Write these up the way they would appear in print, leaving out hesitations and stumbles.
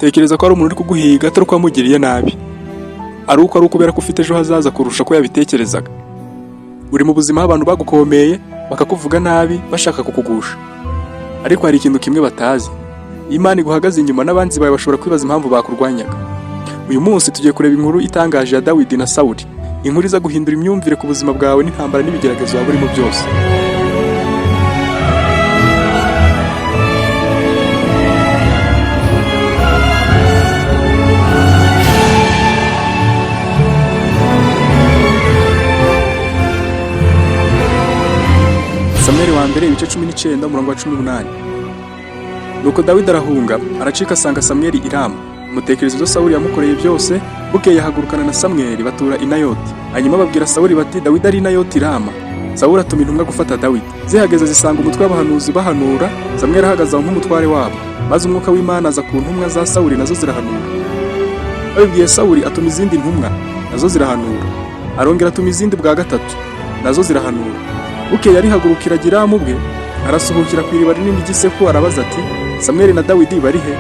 Tekereza ko hari umuntu uri kuguhiga atari uko wamugiriye nabi, ari uko ari ukubera ko ufite ejo hazaza kurusha uko yabitekerezaga. Uri mu buzima aho abantu bagukomeye bakakuvuga nabi bashaka kukugusha, ariko hari ikintu kimwe batazi: iyo Imana iguhagaze inyuma, n'abanzi bawe bashobora kwibaza impamvu bakurwanyaga. Uyu munsi tugiye kureba inkuru itangaje ya Dawidi na Sawuli, inkuru iza guhindura imyumvire ku buzima bwawe n'intambara n'ibigeragezo waba urimo byose. Samweli wa mbere, ibice 19, umurongo wa 18. Nuko Dawidi arahunga, aracika, asanga Samweli i Rama, amutekereza ibyo Sawuli yamukoreye byose. Bukeye ahagurukana na Samweli, batura i Nayoti. Hanyuma babwira Sawuli bati: "Dawidi ari i Nayoti i Rama." Sawuli atuma intumwa gufata Dawidi. Zihageze zisanga umutwe w'abahanuzi bahanura, Samweli ahagaze aho nk'umutware wabo. Maze umwuka w'Imana aza ku ntumwa za Sawuli, nazo zirahanura. Babibwiye Sawuli, atuma izindi ntumwa, nazo zirahanura. Arongera atuma izindi bwa gatatu, nazo zirahanura. Bukeye arihagurukira ajya i Rama ubwe, arasuhukira ku iriba rinini ry'iseku, arabaza ati: "Samweli na Dawidi bari he?"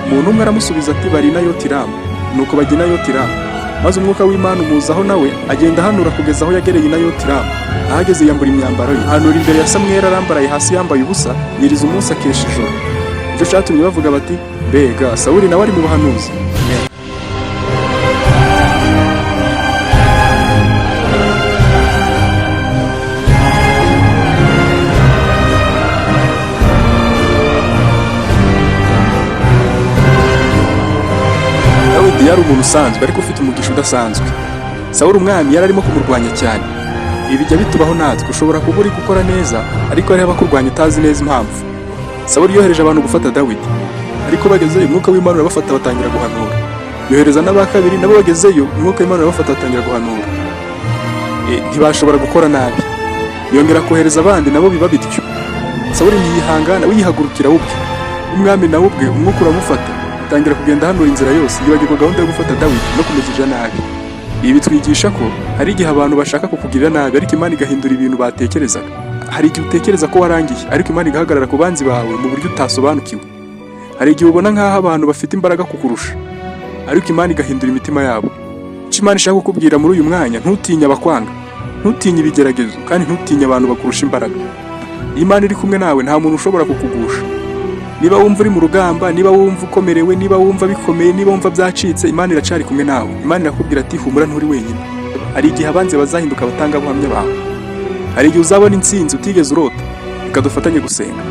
Umuntu umwe aramusubiza ati: "Bari i Nayoti i Rama." Nuko bajya i Nayoti i Rama. Maze umwuka w'Imana umuzaho, nawe agenda ahanura kugeza aho yagereye i Nayoti i Rama. Ahageze yambura imyambaro ye, ahanura imbere ya Samweli arambaraye hasi yambaye ubusa, yiriza umunsi akesha ijoro. Nicyo cyatumye bavuga bati: "Mbega Sawuli nawe ari mu bahanuzi?" Dawidi yari umuntu usanzwe ariko ufite umugisha udasanzwe. Sawuli umwami yari arimo kumurwanya cyane. Ibi bijya bitubaho natwe: ushobora kuba uri gukora neza, ariko hariho abakurwanya utazi neza impamvu. Sawuli yohereje abantu gufata Dawidi, ariko bagezeyo umwuka w'Imana urabafata, batangira guhanura. Yohereza n'aba kabiri, nabo bagezeyo umwuka w'Imana urabafata, batangira guhanura. Ntibashobora gukora nabi. Yongera kohereza abandi, nabo biba bityo. Sawuli ntiyihangana, we yihagurukira we ubwe. Umwami nawe ubwe umwuka uramufata, atangira kugenda ahanura inzira yose, yibagirwa gahunda yo gufata Dawidi no kumugirira nabi. Ibi bitwigisha ko hari igihe abantu bashaka kukugirira nabi, ariko Imana igahindura ibintu batekerezaga. Hari igihe utekereza ko warangiye, ariko Imana igahagarara ku banzi bawe mu buryo utasobanukiwe. Hari igihe ubona nk'aho abantu bafite imbaraga kukurusha, ariko Imana igahindura imitima yabo. Icyo Imana ishaka kukubwira muri uyu mwanya: ntutinye abakwanga, ntutinye ibigeragezo, kandi ntutinye abantu bakurusha imbaraga. Iyo Imana iri kumwe nawe, nta muntu ushobora kukugusha. Niba wumva uri mu rugamba, niba wumva ukomerewe, niba wumva bikomeye, niba wumva byacitse, Imana iracari kumwe nawe. Imana irakubwira ati: "Humura, nturi wenyine." Hari igihe abanzi bazahinduka abatangabuhamya bawe. Hari igihe uzabona intsinzi utigeze urota. Reka dufatanye gusenga.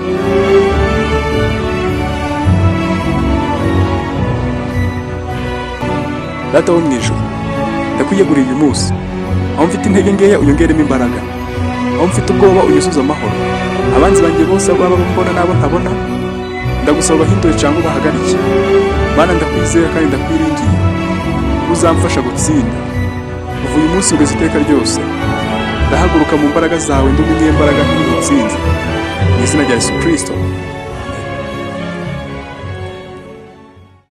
Data wo mu ijuru, ndakwiyeguriye uyu munsi. Aho mfite intege nkeya, unyongeremo imbaraga. Aho mfite ubwoba, unyuzuze amahoro. Abanzi banjye bose, baba mbona n'abo ntabona, ndagusaba ubahindure cyangwa ubahagarike. Mana, ndakwizera kandi ndakwiringiye, uzamfasha gutsinda kuva uyu munsi kugeza iteka ryose. Ndahaguruka mu mbaraga zawe, ndi umunyembaraga nk'umutsinzi, mu izina rya Yesu Kristo.